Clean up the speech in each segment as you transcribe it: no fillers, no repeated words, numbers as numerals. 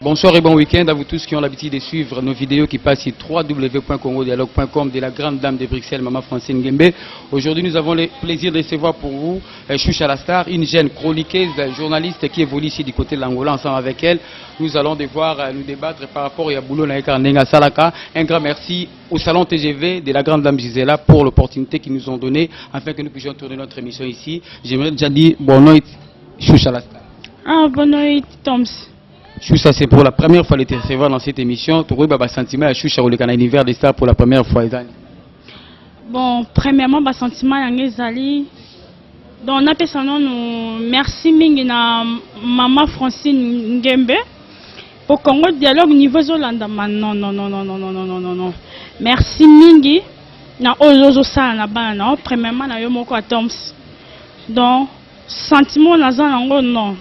Bonsoir et bon week-end à vous tous qui ont l'habitude de suivre nos vidéos qui passent sur www.congodialogue.com de la grande dame de Bruxelles, Maman Francine Ngembe. Aujourd'hui, nous avons le plaisir de recevoir pour vous Choucha la Star, une jeune chroniqueuse, journaliste qui évolue ici du côté de l'Angola. Ensemble avec elle, nous allons devoir nous débattre par rapport à Boulot Ndenga Salaka. Un grand merci au salon TGV de la grande dame Gisela pour l'opportunité qu'ils nous ont donnée afin que nous puissions tourner notre émission ici. J'aimerais déjà dire bonne nuit, Choucha la Star. Ah, bonne nuit, Toms. Choucha, c'est pour la première fois de te recevoir dans cette émission. Tu as sentiment à Choucha au univers des stars pour la première fois. Bon, premièrement, ba sentiment ya ezali. Donc, on appelle ça non merci mingi na maman Francine Ngembe. Au Congo dialogue niveau zolanda ma non non non non non non non non non non. Merci mingi na oyo ozosala na bana na yo, premièrement na yo moko à Toms. Donc, sentiment naza nango non.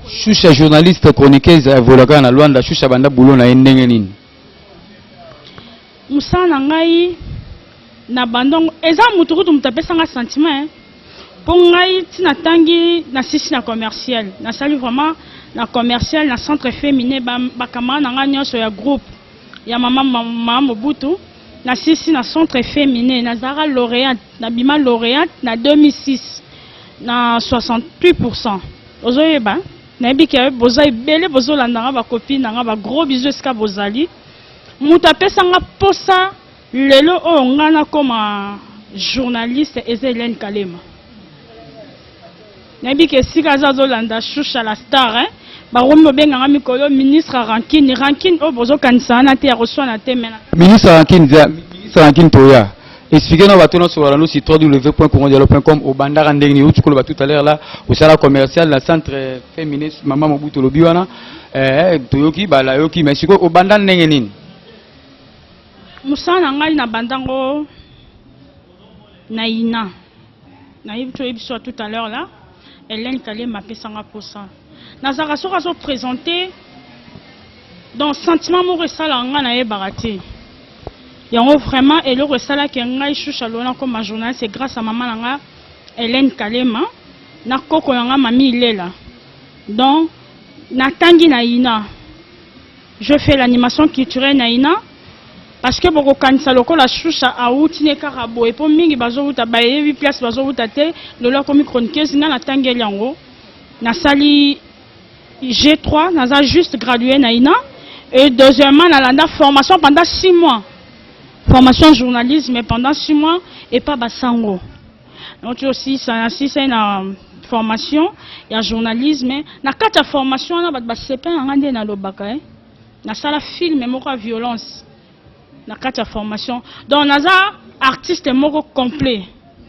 Choucha, journaliste chroniqueuse evolaka na Luanda. Choucha banda boulot na ye ndenge nini? Mosala na ngai na bandongo eza motu kutu moto apesanga sentiment mpo ngai ntina ntangi nasisi na commercial, nasali vraiment na commercial na centre féminin, bacamarade na ngai nyonso ya groupe ya mama mama Mobutu. Nasisi na centre féminin, nazalaka lauréate, nabima lauréate na 2006 na 68. Ozoyeba, nayebi ke boza ebele bozolandanga, bacopine na nga, bagros bisous esika bozali. Moto apesanga mposa lelo oyo ngai nakoma journaliste eza Hélène Kalema. Nayebi ke esika aza azolanda Shusha la Star, hein? Bakomi bobenganga mikolo ministre rankine rankine oyo bozokanisa wana te ya koswana te me Ministre rankine, ministre rankine, toya expliquer na bato nyonso balando sur www.congodialogue.com. Obandaka ndenge nini? Outi koloba tout à l'heure là, osala commercial na centre féminin mama Mobutu. Olobi wana, toyoki balayoki, mais sikoyo obanda ndenge nini? Mosala na ngai na bandango na ina nayebi toyebi so tout à l'heure là, Hélène Kalema apesanga mposa. Nazalaka soki azoprésente, donc sentiment moko esalaka ngai, nayebaka te yango. Vraiment, eloko esalaki ngai Shusha lona koma journaliste, c'est grâce à mama na nga Hélène Kalema na koko na nga mami Ilela. Donc natangi na ina, je fais l'animation culturelle na ina, parce que bokokanisa lokola Shusha awuti ne kaka boye, mpo mingi bazowuta bayebi place bazowuta te. Lelo akomi chroniqueuse, nga natangeli yango, nasali G3, naza juste gradué na ina. Et deuxièmement, nalanda formation pendant 6 mois, formation journalisme pendant 6 mois et pas basango. Donc aussi nasisai na formation ya journalisme. Na kati ya formation wana, bato basepe na nga nde nalobaka, eh. Nasala film moko ya violence na kati ya formation. Donc naza artiste moko complet,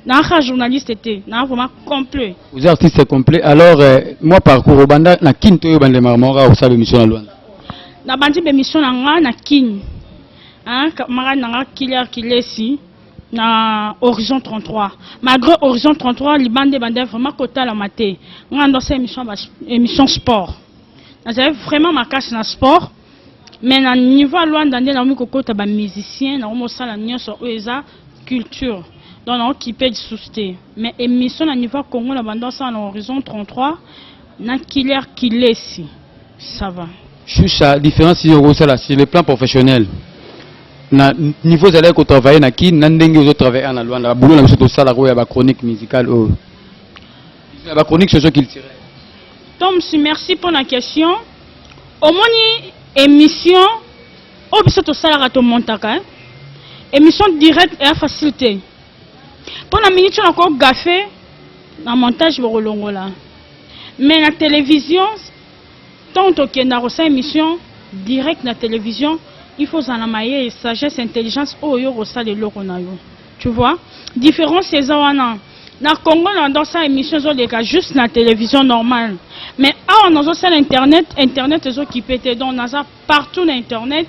naza journaliste te, naza vraiment complet. Oza artiste complet. Alors moi, parcours obanda na Kini to oyo bandemaka moko kaka kosala émission na Lwanda? Nabandi bémission na nga na Kini, camarade na nga Killer Kilesi na Horizon 33. Malgré Horizon 33 libanda ebanda vraiment kotalama te, nga ndosala émission, émission sport. Nazali vraiment makasi na sport, mais na niveau ya Lwanda nde nakomi kokota bamusicien, nakomi kosala nyonso oyo eza culture, donc naokipe lisusu te. Mais émission na niveau ya Congo na banda osala na Horizon 33 na Killer Kilesi, ça va. Shusha, différence oyo okosala sur le plan professionnel na niveau ozalaki kotravaille na Kine na ndenge ozotravaille na Lwanda, baboulot na biso tosalaka oyo ya bachronique musicale, oyo ya bachronique socio-culturelle? Toms, merci pour la question. Omoni, émission oyo biso tosalaka, tomontaka émission direct eya facile te, mpo na miniti oyo nakogafe na montage, bokolongola. Mais na télévision, ntango tokendaka kosala émission direct na télévision, il faut ozala na mayele, sagesse, intelligence oyo yo kosala eloko na yo. Tu vois, différence eza wana. Na Congo na ndosala émission ezoleka juste na télévision normale, mais awa nazosala internet, internet ezokipe te. Donc naza partout na internet,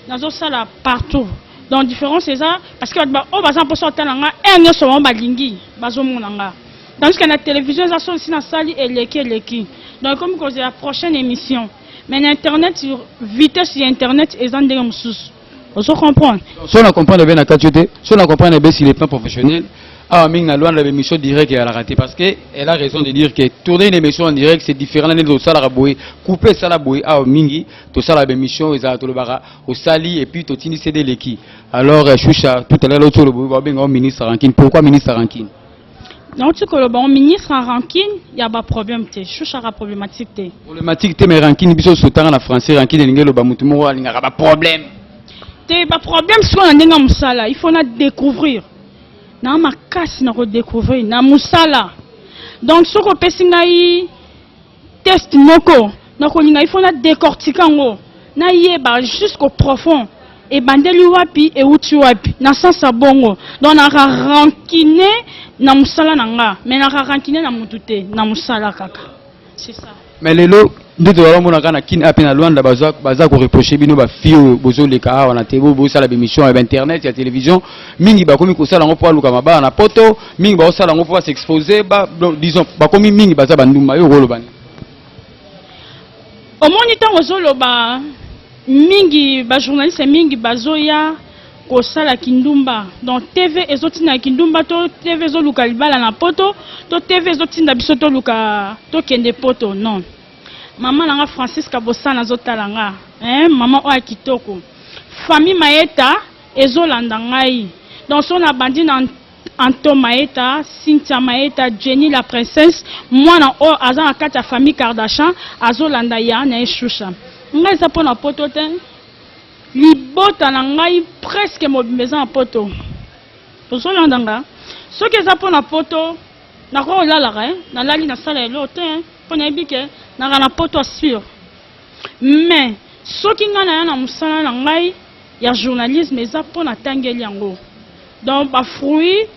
nazosala partout. Donc différence eza parce que bato oyo baza mposa otala nga heure nyonso, bango balingi bazomona nga, tandis que na télévision eza so si nasali eleki eleki, donc ekomi kozela prochaine émission. Mais na internet, vitesse ya internet eza ndenge mosusu, ozo comprendre? So na comprendre bien na kati yo te, so na comprendre bien sur le plan professionnel. Awa mingi na Luanda, émission direct ezalaka te, parce que elle a raison de dire que tourner une émission en direct, c'est différent na ndenge tosalaka boye, coupe esala boye. Awa mingi tosalaka baémission, ezalaka tolobaka osali et puis totindi CD eleki. Alors Shusha, tout à l'heure oti oloba babenga ministre rancune. Pourquoi ministre rancune? Nauti koloba ngo, ministre en rancune ya baproblème te, Shushaka problématique te. Problématique te, mais rancune, biso sotanga na français, rancune elingi eloba motu moko alingaka baproblème. Te, baproblème sikoyo na ndenge ya mosala, il faut na découvrir na makasi na kodécouvrir na mosala. Donc soki opesi ngai test moko, nakolinga, il faut na décortiquer yango, nayeba jusqu'au profond ebandeli wapi, euti wapi, na sens ya bongo. Donc naka rancune na mosala na nga, mais naka rancune na motu te, na mosala kaka, c'est ça. Mais lelo nde tozala omonaka na Kine ape na Lwanda, baza koreproche bino bafille oyo bozoleka awa na te, bosala bémission ya bainternet, ya télévision. Mingi bakomi kosala yango mpo aluka mabala na poto, mingi baosala yango mpo bas'expose ba, disons bakomi mingi baza bandumba. Yo okoloba nini? Omoni, ntango ozoloba mingi, bajournaliste mingi bazoya kosala kindumba. Donc TV ezotinda kindumba, to TV ezoluka libala na poto, to TV ezotinda biso toluka tokende poto? Non, mama na nga Francisca Bosana azotala nga, hein? Mama oyo ya kitoko, famille Maeta ezolanda ngai. Donc so nabandi na Anto Maeta, Cynthia Maeta, Jenny la princesse, mwana oyo aza na kati ya famille Kardashian azolanda ya na ye Shusha. Ngai eza mpo na poto te, libota na ngai presque mobimba eza na poto, ozolanda nga. Soki eza mpo na poto, nakoki kolalaka, eh? Nalali, nasala eloko te, mpo nayebi ke naka na poto assure. Mais soki ngai naya na mosala na ngai ya journalisme, eza mpo natangeli yango. Donc bafruit,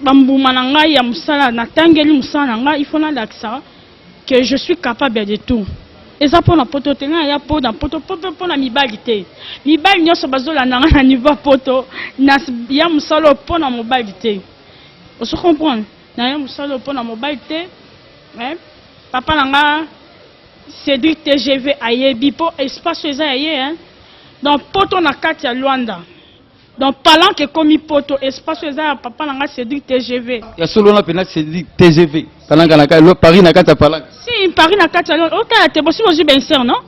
bambuma na ngai ya mosala, natangeli mosala na ngai, il faut nalakisa que je suis capable de tout. Eza mpo na poto te, ngai naya mpo na poto mpo na mibali te. Mibali nyonso bazolanda ngai na niveau ya poto, na ya mosala oyo mpo na mobali te, ozo comprendre? Naya mosala oyo mpo na mobali te. Papa na nga Cédric TGV ayebi mpo espace oyo eza ya ye. Donc poto na kati ya Lwanda, donc palanke ekomi poto, espace oyo eza ya papa na nga Cédric TGV. Ya solo wana mpena, Cédric TGV, palanka na Paris, na kati ya palanka. Si, Paris na kati ya otala te, bosi bozwi benser non,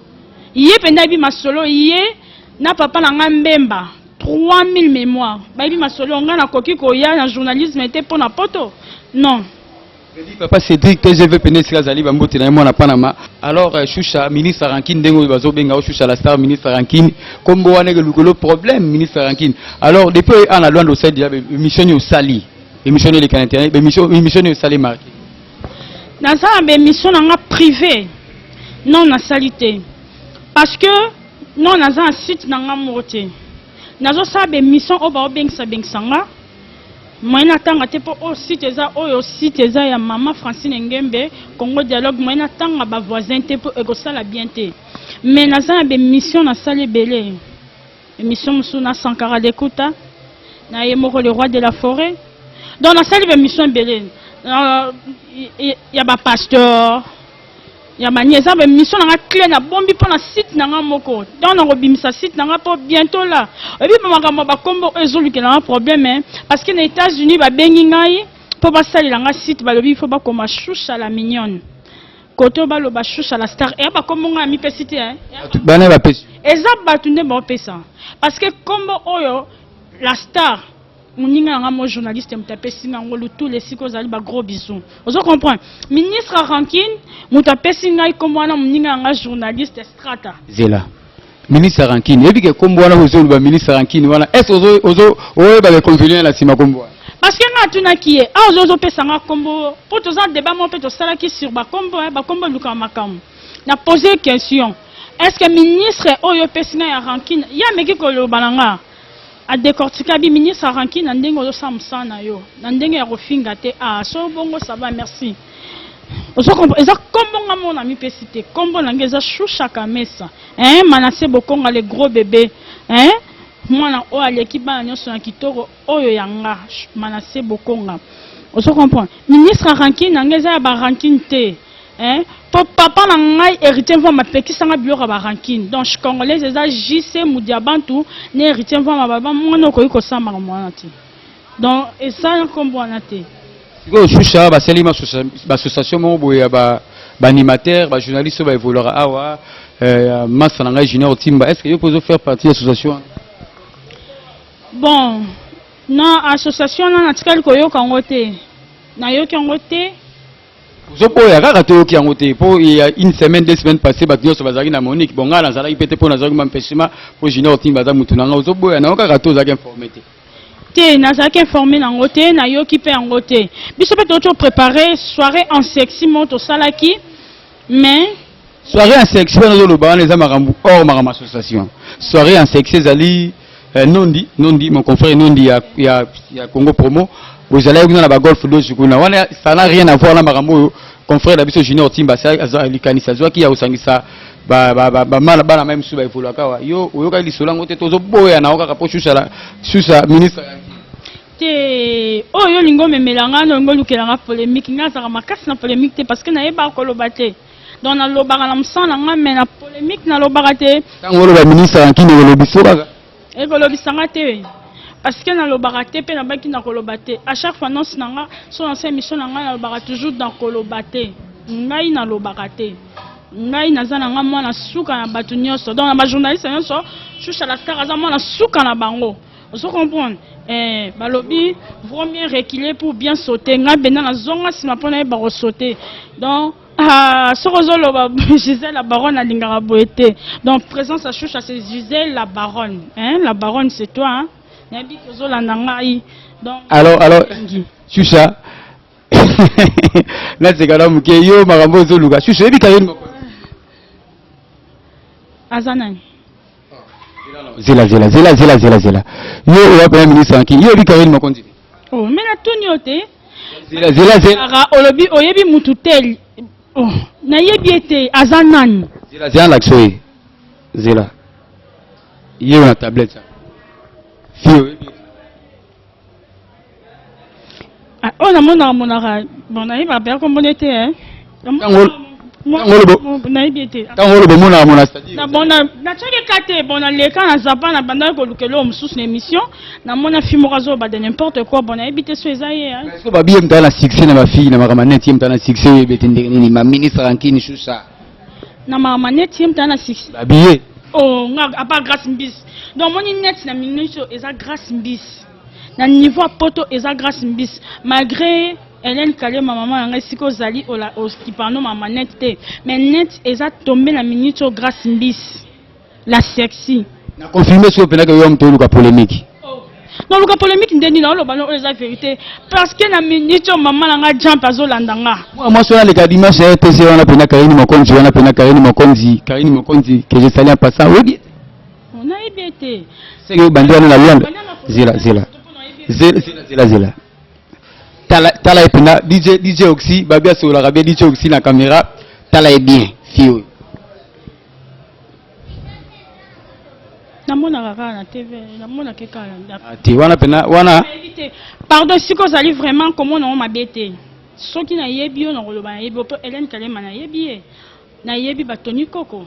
ye mpenza ayebi masolo. Ye na papa na nga Mbemba 3000 mémoire, bayebi masolo. Nga nakoki koya na journalisme te mpo na poto, non. Papa Cédric TGV pene esika azali, bambote na ye, mwana Panama. Alors Shusha ministre rancune, ndenge oyo bazobenga o Shusha la star, ministre rancune, kombo wana elukolo problème, ministre rancune. Alors depuis oyo ana Lwanda, osali déjà émission nini? Osali émission nini eleka na internet? Émission nini osali marqué? Naza na baémission na nga privé, non, nasali te, parce que non, naza na site na nga moko te. Nazosala baémission oyo baobengisa bengisa nga, moyen natanga te, mpo oyo site eza, oyo site eza ya mama Francine Ngembe, Congo Dialogue, moyen natanga bavoisin te, mpo ekosala bien te. Mais naza na baémission, nasali ebele émission mosusu na Sankara Lekuta na ye moko, le roi de la forêt. Donc nasali baémission ebele ya bapasteur, ya bani. Eza baémission na nga clé, nabombi mpo na site na nga moko. Donc nakobimisa site na nga mpo bientôt là. Oyebi, bamakambo ya bakombo oyo ezolukela nga problème, parce que na États-Unis babengi ngai mpo basalela nga site, balobi il faut bakoma Shusha la mignonne, kote oyo baloba Shusha la star, eya bakombo ngai amipesi te. Bana bapesi? Eza bato nde baopesa, parce que kombo oyo la star, moninga na nga mo journaliste moto apesi nga yango, Lutula, esika ozali, bagros bisous. Ozo comprendre? Ministre rancune, moto apesi ngai kombo wana, moninga na nga journaliste Strata. Zela, ministre rancune, oyebi ke kombo wana ozoloba, ministre rancune wana, est ce oyeba bainconvénient na nsima kombo wana? Parce que nga atunaki ye awa, ozo ozopesa nga kombo mpo toza débat moko mpe tosalaki sur bakombo, bakombo elukaka makambo. Na pose question: est ce que ministre oyo opesi ngai ya rancune? Ye ameki koloba na nga, adécortika bi ministre ya rancune na ndenge ozosala mosala na yo na ndenge ya kofinga te. Ah, so bongo, ça va, merci. Eza kombo nga moko na mipesi te. Kombo na ngai eza Shushaka Mesa, hein, Manase Bokonga, le gros bébé, hein, mwana oyo aleki bana nyonso na kitoko, oyo ya nga Manase Bokonga. Ozo comprendre? Ministre ya rancune na ngai eza ya barancune te, hein? Po papa na ngai Héritier Mvama apekisanga biloko ya barancune. Donc congolaise eza JC Mudiabantu na Héritier Mvama, baba mwana okoki kosala makambo wana te. Donc eza nkombo wana te. Sikoyo Shusha, basali baassociation moko boye ya baanimateur, bajournaliste oyo baévoluaka awa, masa na ngai Junior Timba. Est ce que yo mpo ozofaire partie ya association wana? Bon, na association wana natikali koyoka yango te, nayoki yango te. Ozoboya kaka, toyoki yango te, mpo ya une semaine, 2 semaines passé, bato nyonso bazalaki na Monique. Bon, ngai nazalaki mpe te, mpo nazalaki mampeshima, mpo Junior Timba aza mutu na ngai. Ozoboya nango kaka to ozalaki informé te? Te, nazalaki informé nango te, nayoki mpe yango te. Biso mpe touti préparer soirée en sexy moko tosalaki, mais Soirée en sexy wana ozoloba wana eza makambo or makambo association. Soirée en sexy ezali Nondi, Nondi, mon confrère Nondi ya Congo Promo. Bozalaki kuna na bagolf doge kuna wana, ça n'a rien à voir na makambo oyo confrère na biso Junior Timba likanisi azwaki ya kosangisa bana mai mosusu baévoluaka awa. Yo oyokaki lisolo yango te? Tozoboya nango kaka mpo Shusha ministre. Te, oyo olingi omemela nga na olingi olukela nga polémique, nga azalaka makasi na polémique te, parce que nayebaka koloba te. Donc nalobaka na mosala na nga, mais na polémique nalobaka te. Ntango oloba ministre ya nkini, ekolobi so kaka. Ekolobisanga te, parce que nalobaka te mpe nabaki na koloba te. À chaque fois annonce na nga, so nasa émission na ngai, nalobaka toujours na koloba te. Ngai nalobaka te, ngai naza na nga mwana suka na bato nyonso. Donc na bajournaliste nyonso, Shusha la Star aza mwana suka na bango. Ozo comprendre? Balobi vaut mieux reculer pour bien sauter. Ngai mpenza nazonga nsima mpo nayeba kosauter. Donc ah, soki ozoloba Gisèle la Baronne alingaka boye te. Donc présence ya Shusha, c'est Gisèle la Baronne, hein? La Baronne, c'est toi, hein? Nayebi ke ozolanda ngai, donc Alors Shusha, naseka na moke. Yo makambo ozoluka, Shusha, oyebi Karine Mokonzi? Aza nani? Zela, zela, zela, zela, zela, zela. Yo oya mpena ministre ya nkini, yo oyebi Karine Mokonzi? Oh, mais natuni yo te. Zela, zela, zela. Aka olobi oyebi mutu te. Oh, nayebi ye te, aza nani? Zela, zela, nalakisa ye. Zela, ye oyo na tablette, fille, oyebi ye? Ah, oyo namonaka monaka, bon, nayebaka mpenza kombona te, eh. Nayebi ye te. Ntango oloba omonaka mona, c'est-à-dire? Na bon, natiaki ka te. Bon, naleka na zapa, na bandaki koluka eloko mosusu na émission, namona fille moko azoloba de n'importe quoi. Bon, nayebi te so eza ye, hein. Est-ce que babi ye moto aza na succès na bafille na makambo neti ye moto aza na succès, oyebi ete ndenge nini ma ministre ya nkini Shusha? Na makambo neti ye moto aza na succès? Babi ye. Oh, nga à part Grâce Mbisi. Donc moni net na minute oyo eza Grâce Mbisi na niveau ya poto, eza Grâce Mbisi, malgré Hélène Kalema, mama na ngai, esika ozali, okipano mama net te, mais net eza tombé na minute oyo Grâce Mbisi la sexy. Na confirme soki opendaka yo moto oluka polémique. Noluka polémique nde nini? Naoloba no oyo eza vérité, parce que na minute oyo mama na nga Jamp azolanda nga. Mwana mwasi wana aleka dimanche ya RTC wana mpena, Karine Mokonzi wana mpena, Karine Mokonzi, Karine Mokonzi que je salue en passant, oyebi? Nayebi ete. Seke obandi wana na Lwanda. Zela, zela, zela, zela, zela, tala, tala ye mpena. DJ, DJ Oxy, babi asololaka bien. DJ Oxy na caméra, tala ye bien, fille oyo. Namonaka kaka na TV, namonaka kaka na Ah, te, wana mpena wana. Nayebi te, pardon. Sika ozali vraiment komona ngo mabe te. Soki nayebi yo, nakoloba nayebi yo, mpo Hélène Kalema nayebi ye, nayebi batoni koko,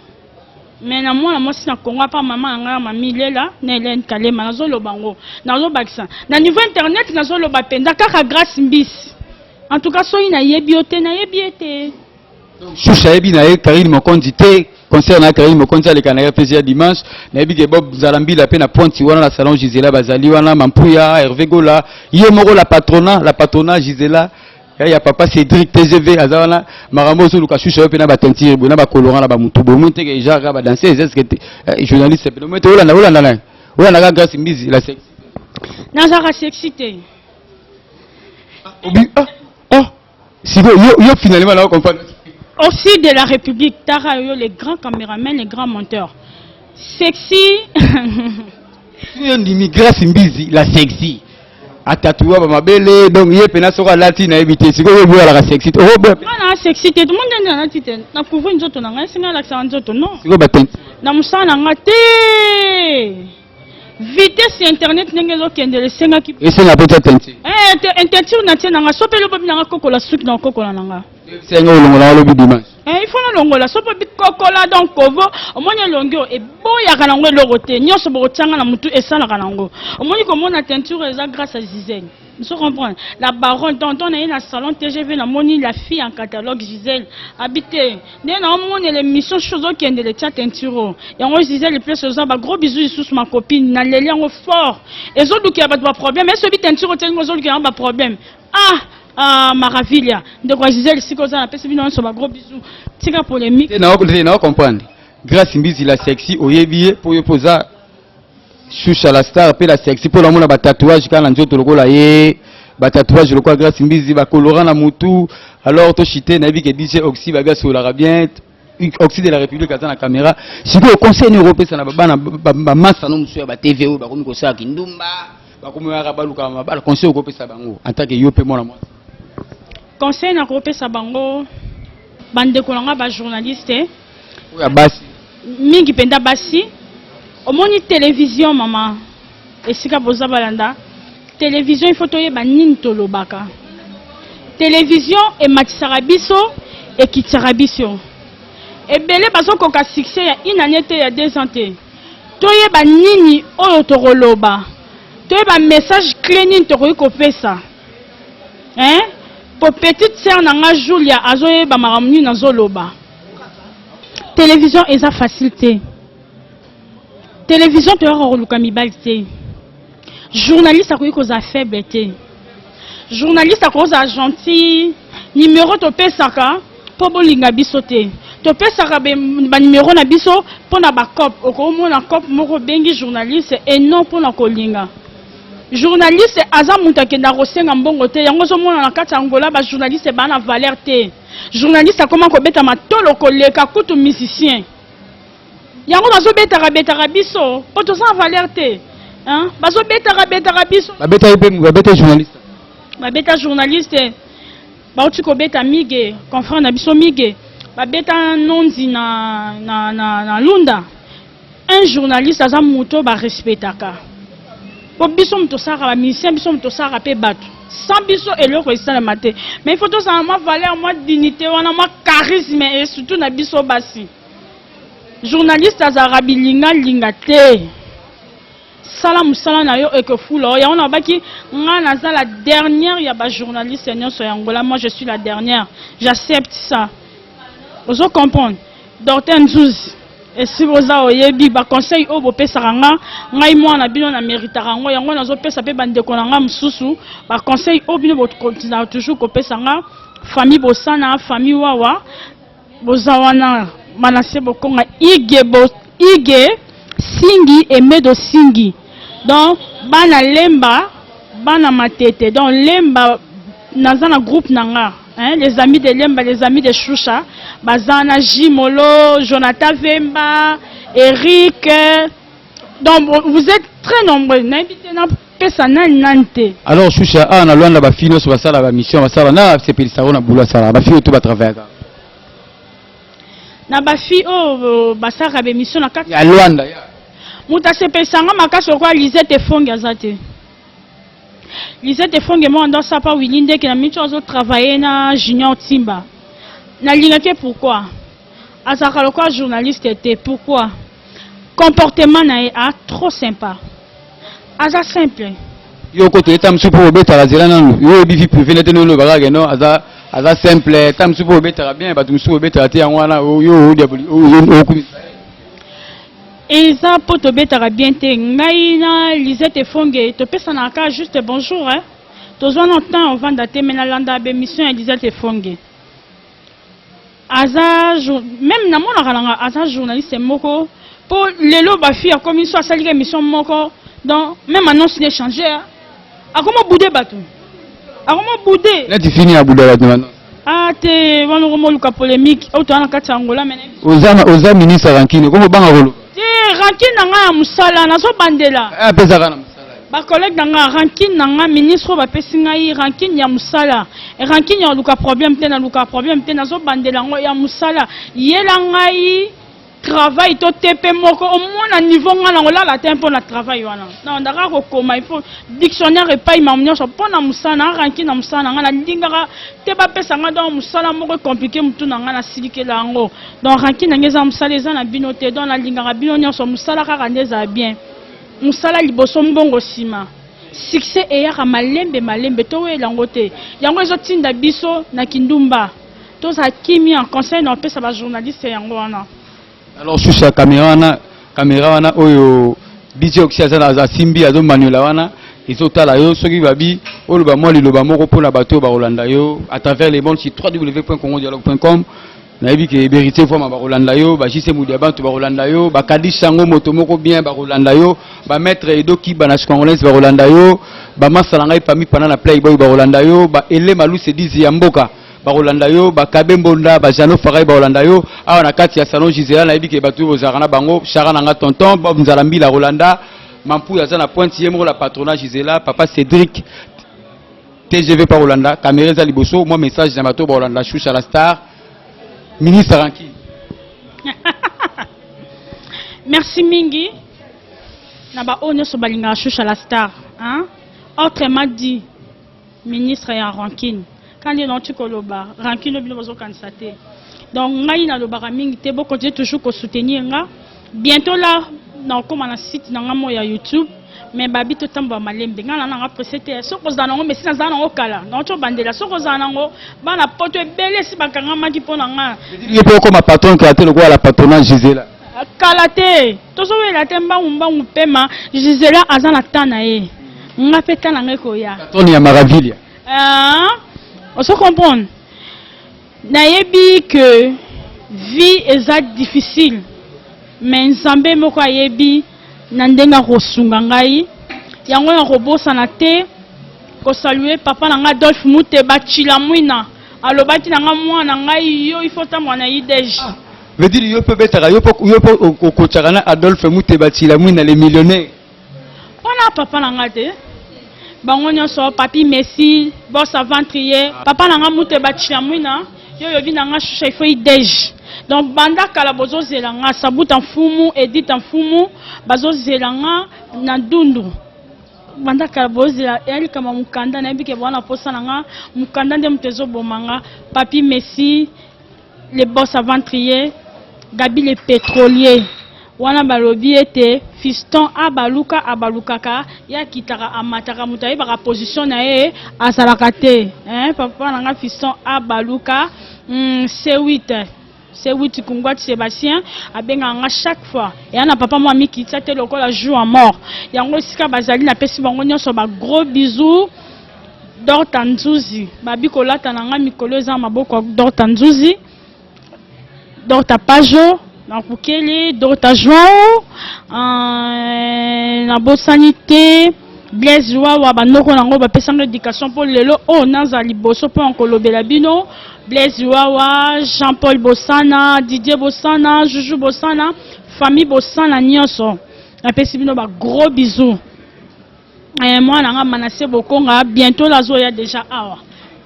mais na mwana mwasi na Kongo apa mama na ngai mami Lela na Hélène Kalema, nazoloba ngo, nazobakisa na niveau internet, nazoloba mpenza kaka Grâce Mbisi. En tout cas, soki nayebi yo te, nayebi ye te. Shusha ayebi na ye Karine Mokonzi te. Concert na Karine Mokonzi aleka na RPG ya dimanche, nayebi ke Bob Nzala Mbila mpe na pointe wana na salon Gisela bazali wana, Mampuya, Hervé Gola ye moko, la patrona, la patrona Gisela ya papa Cédric TGV aza wana. Makambo ozoluka, Shusha, yo mpe na bateinture boye na bacolorant na bamutu boye, moi teke genre kaka badanseuse. Est ce que journaliste mpe moi te olanda, olanda na olanda kaka Grâce Mbizi la sexy? Nazalaka sexy te. Obi, ah oh, sikoyo yo finalement na comprendre. Aussi de la République, Tara yo, les grands caméramans, les grands monteurs. Sexy. Yo ndimi Grâce Mbizi la sexy atatuwa bamabele, donc ye mpena soki alati, nayebi te. Sikoyo oboyalaka sexy te, oboya? Nga na sexy te. Monde nde nalati te, na couvrir nzoto na ngai, esenga alakisaka nzoto, non. Sikoyo bateinture? Na mosala na nga te. Vitesse ya internet ndenge ezokendela, esengaki Esenga mpo tia teinture. Teinture na tie na nga, so mpe lobobi na nga kokola suki na kokola na nga. Senga olongola alobi dimanche. Eh, il faut nalongola so mpo bikokola donc kovo omoni elongi oyo eboyaka nango eloko te nyonso bokotianga na motu esalaka nango omoni komona teinture eza grâce à Gisèle. Ozo comprendre la baronne tonton na ye na salon TGV na moni la fille en catalogue Gisèle habite nde na omonela émission chose okendele tia teinture oyo yango Gisèle place oza ba gros bisous lisusu ma copine na leli yango fort ezolukela bato ba problème esobi teinture otiaki ngo ozolukela yango ba problème ah ah maravilha ndeko ya Gisèle sika oza napesi bino nyonso ba gros bisous tika polémique. Te na comprendre Grace Mbizi la sexy oyebi ye po yo po oza Shusha la star pe la sexy po namona ba tatouage kaka na nzoto lokola ye ba tatouage lokola Grace Mbizi ba colorant na mutu alors to chite nayebi ke DJ Oxy babi asololaka bien Oxy de la République aza na caméra sikoyo conseil nini okopesa na bana bamasa no mosusu ya ba TV oyo bakomi kosala kindumba bakomi kaka baluka mabala conseil okopesa bango en tant que yo mpe mwana mwasi? Conseil nakopesa bango bandeko na nga ba journaliste oyo ya basi mingi mpenza basi omoni télévision mama esika boza balanda télévision il faut toyeba nini tolobaka. Télévision ematisaka biso, ekitisaka biso. Ebele bazokoka succès ya une année te, ya 2 ans te. Toyeba nini oyo tokoloba, toyeba message clé nini tokoki kopesa, hein? Po petite sœur na nga Julia azoyeba makambo nini nazoloba. Télévision eza facile te. Télévision toyaka koluka mibali te. Journaliste akoki kozala faible te. Journaliste akozala gentil. Numéro topesaka mpo bolinga biso te, topesaka banumero na biso mpo na bacope. Okomona cope moko obengi journaliste et non mpo na kolinga. Journaliste aza moto akendaka kosenga mbongo te. Yango ozomona na kati ya Angola bajournaliste baa na valeur te. Journaliste akoma kobeta matolo koleka kutu musicien. Yango bazobetaka betaka biso mpo toza na valeur te, hein? Bazobetaka betaka biso. Babeta mpe babeta journaliste. Babeta journaliste, bauti kobeta Mige, confrère na biso Mige, babeta Nondi na Lunda. Un journaliste aza moto barespectaka po biso moto osalaka bamusicien, biso moto osalaka mpe bato. Sans biso eloko esalema te. Mais il faut tozala mwa valeur, mwa dignité wana, mwa charisme, et surtout na biso basi. Journaliste azalaka bilingalinga te. Sala mosala na yo ekefula. Yango nalobaki nga naza la dernière ya bajournaliste nyonso ya Angola. Moi je suis la dernière, j'accepte ça. Ozo comprendre Docteur Nzuzi esi boza oyebi baconseil oyo bopesaka nga. Ngai mwana bino na méritaka yango. Yango nazopesa mpe bandeko na nga mosusu baconseil oyo bino bokontinaka toujours kopesa nga. Famille Bosana, famille Wawa, boza wana. Manase Bokonga, Ige, bo, Ige Singi, Emedo Singi, donc bana Lemba, bana Matete. Donc Lemba naza na groupe na nga, hein, les amis de Lemba, les amis de Shusha baza na Jimolo, Jonathan Vemba, Eric. Donc vous êtes très nombreux, nayebi te napesa nani nani te. Alors Shusha, awa na Luanda bafille nyonso basala bamission, basala na sepelisako na boulot, asala bafille oyo to batravaillaka na bafille oyo basalaka baémission na kati ya Luanda ya. Moto asepelisanga makasi lokola Lisette Efonge aza te. Lisette Efonge moko ndo asapa Willi Ndeke na miniti oyo azotravaille na Junior Timba. Nalingaki ye pourquoi azalaka lokola journaliste te. Pourquoi comportement na ye a trop sympa, aza simple. Yo koto eta mosusu mpo obetaka nzela nanu yo oyebi vie privée nete noloba kaka no aza aza simple. Ta mosusu mpo obetaka bien, bato mosusu obetaka te. Yango wana yo okumisa. Eza mpo tobetaka bien te. Ngai na Lisette Efonge topesanaka kaka juste bonjour, hein? Tozwa na temps ovanda te, mais nalandaka bémission ya Lisette Efonge. Aza même namonaka nanga aza journaliste moko mpo lelo bafille akomi so asalika émission moko, donc même annonce ne change, akoma bude bato, akoma bude. Neti fini ya buda bato na Ah te, wana okomoluka polémique oyo toza na kati ya Angola me. Oza ministre rancune, komo banga koloba. Te, rancune na ngai ya mosala nazobandela. Apesaka na mosala. Bacollègue na nga, rancune na nga ministre oyo bapesi ngai rancune ya mosala, rancune ya koluka problème te. Naluka problème te, nazobandela yango ya mosala. Yela ngai. Travail to TP moko omona niveau nga na kolala te mpo na travail wana. Na ndaka kokoma il faut dictionnaire epai mamu nyonso mpo na mosala na ranki na mosala na nga nalingaka te bapesa nga donc mosala moko compliqué mutu na nga nasilikela yango. Donc ranki na nga eza mosala eza na bino te donc nalingaka bino nyonso mosala kaka nde ezala bien. Mosala liboso mbongo nsima. Succès eyaka malembe malembe towela yango te. Yango ezotinda biso na kindumba. Tozala kimia, conseil na opesa ba journaliste yango wana. Alors Shusha caméra wana caméra wana oyo DJ Oxy aza na asimbi azo manuela wana ezotala yo soki babi oloba mwa liloba moko mpona bato oyo bakolanda yo à travers le monde sur www.congodialogue.com nayebi ke verité vraimen bakolanda yo ba JC Mudiabantu bakolanda yo bakadisha yango moto moko bien bakolanda yo ba maître Edo Kiba na congolaise bakolanda yo ba masala ngai pami pana na Playboy bakolanda yo ba Ele Maluse dizi ya mboka bakolanda yo ba Kabe Mbonda ba Jano Farai bakolanda yo awa na kati ya salon Gisela nayebi ke bato oyo bozalaka na bango Chara na nga tonton Bob Nzala Mbila akolanda Mampuya aza na pointe ye moko la patrona Gisela papa Cédric TGV pa kolanda caméra eza liboso mwa message na bato bakolanda Shusha la star ministre Ranki. Merci mingi na ba oyo nyonso balingaka Shusha la star hein? Autrement dit ministre ya rancune kandi nauti koloba rancune oyo bino bozokanisa te donc ngai nalobaka mingi te bokontinue toujours kosoutenir nga bientôt là nakokóma na site na nga moko ya YouTube mais babi totambola malembe ngai na nanga presse te soki kozala nango mesi nazala nango kala nauti obandela soki kozala nango bana poto ebele esi bakangamaki mpo na nga ye mpe okóma patron kala te lokola la patrona Gisela kala te tozowela te mbangu mbangu pema Gisela aza na temps na ye nga mpe temps na ngai koya patron ya Maravilha. Ozo comprendre nayebi que vie eza difficile mais nzambe moko ayebi na ndenge akosunga ngai yango na kobosana te kosalue papa na ngai Adolphe Muteba Chilamwina alobaki na ngai mwana ngai yo il faut tambola na idege. Veut dire yo mpe obetaka yo mpe okotaka na Adolphe Muteba Chilamwina le millionnaire. Mpona papa na ngai te bango nyonso papi Messi boss aventrier papa na ngai Muteba Chilamwina yo yobi na ngai Shusha il faut idege donc banda kala bozozela nga Sabuta Mfumu Edith Mfumu bazozela nga na Dundu banda kala bozela eyali kama mokanda nayebi ke bwana posa na nga mokanda nde moto ezoboma nga papi Messi le boss aventrier Gabi le pétrolier wana balobi ete fiston abaluka abalukaka ye akitaka amataka moto ayebaka position na ye azalaka te hein, papa na nga fiston abaluka C8 C8 Kungwati Sébastien abengaka nga chaque fois eya na papa mwa mikitisa te lokola jour à mort yango esika bazali napesi bango nyonso ba gros bisous. Dorta Nzuzi babi kolata na nga mikolo eza maboko ya Dorta Nzuzi Dorta Pajo nakukeli Dorta Joao nabosani te Blaise Wawa banoko nango bapesanga éducation mpo lelo oyo naza liboso mpo na kolobela bino Blaise Wawa Jean-Paul Bosana Didier Bosana Juju Bosana famille Bosana nyonso napesi bino ba gros bisous. Mwana nga Manasse Bokonga bientôt nazoya déjà awa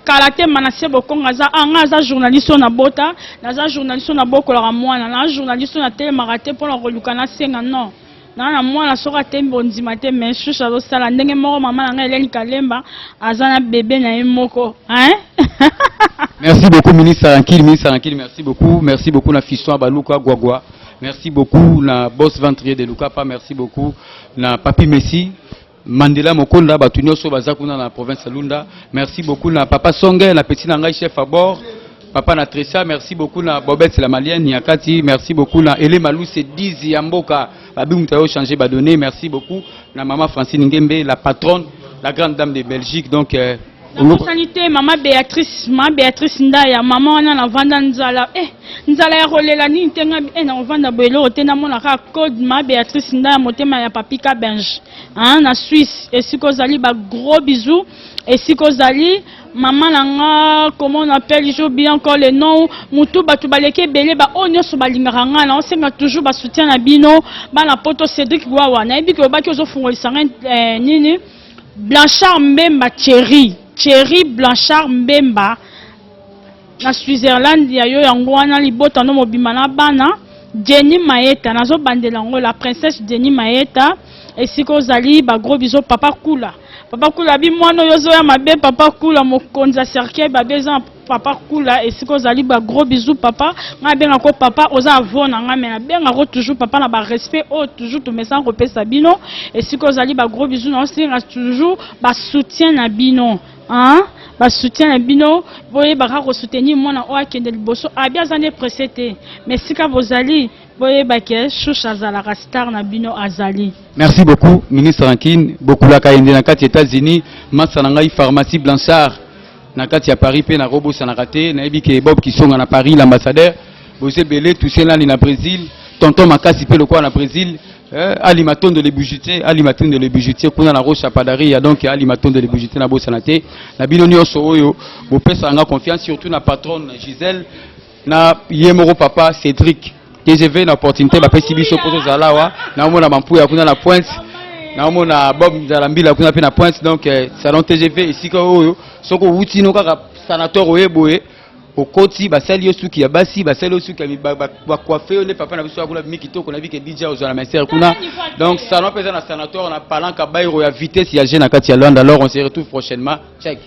kala te Manasse Bokonga aza ah, nga aza journaliste oyo nabota naza journaliste oyo nabokolaka mwana na journaliste oyo natelemaka te mpona koluka nasenga non naa na mwana soki atemi bondima te mais Shusha azosala ndenge moko mama na ngai Helène Kalemba aza na bebe na ye moko hein? Merci beaucoup ministre Rankine, ministre Rankine, merci beaucoup. Merci beaucoup na Fiston Baluka Gwagwa. Merci beaucoup na Boss Ventrier de Lukapa, merci beaucoup na Papi Messi. Mandela Mokonda bato nyonso baza kuna na province ya Lunda. Merci beaucoup na Papa Songe na petit na ngai chef à bord. Papa na Tressa, merci beaucoup na Bobette la Malienne Nyakati, merci beaucoup na Ele Maluse Dizi ya mboka babi mutu ayo changer ba données, merci beaucoup na maman Francine Ngembe la patronne, la grande dame de Belgique. Donc nabosani te mama Béatrice, mama Béatrice Ndaya, mama wana navanda nzala nzala ya kolela nini te nga nakovanda boye eloko te namona kaka code mama Béatrice Ndaya motema ya papi Kabenge hein, na Suisse esika ozali ba gros bisous esika ozali mama na nga comment on appelle j'oublie encore le nom mutu bato baleki ebele ba oyo nyonso balingaka nga na osenga toujours ba soutien na bino bana poto Cédric Wawa nayebi ke obaki ozofungolisa nga nini Blanchard Mbemba Thierry Thierry Blanchard Mbemba na Switzerland ya yo yango wana libota no mobima na bana. Jenny Maeta, nazobandela yango, la princesse Jenny Maeta, esika ozali, ba gros bisous. Papa Kula, Papa Kula bi mwana oyo ozoya mabe. Papa Kula, mokonzi ya cercueil, babe eza Papa Kula, esika ozali, ba gros bisous. Papa, ngai abengako papa, oza avo na ngai, mais nabengako toujours papa na barespect oyo toujours tomesana kopesa bino. Esika ozali, ba gros bisous. Naosenga toujours basoutien na bino, hein? Basoutien na bino, boyebaka kosoutenir mwana oyo akende liboso. Abi aza nde pressé te, mais esika bozali, boyebake Shusha azalaka star na bino, azali. Merci beaucoup, ministre Rankine bokulaka yende na kati ya États-Unis, masa na ngai pharmacie Blanchard na kati ya Paris, mpe nakobosanaka te, nayebi ke Bob Kisonga na Paris, l'ambassadeur, boza ebele. Tuselani na Brésil, tonton makasi mpe lokola na Brésil, Ali Matondo le bijoutier, Ali Matondo le bijoutier kuna na Rocha Padaria. Donc Ali Matondo le bijoutier, nabosana te na bino nyonso oyo bopesaka nga confiance, surtout na patronne Gisèle, na ye moko papa Cédric TGV, na opportunité bapesi biso mpo tozala awa. Naomona Mampuya kuna na Pointe, naomona Bob Nzala Mbila kuna mpe na Pointe. Donc salon TGV, esika oyo soki owuti no kaka sanateur oye boye, okoti, basali yo suki ya basi, basali yo suki ya bacoiffe yo nde papa na biso akula bimi kitoko. Nayebi ke DJ ozwa na ministère kuna. Donc salon mpe eza na sanateur na Palanka, bairo ya vitesse ya G na kati ya Luanda. Alors on se retrouve prochainement, check.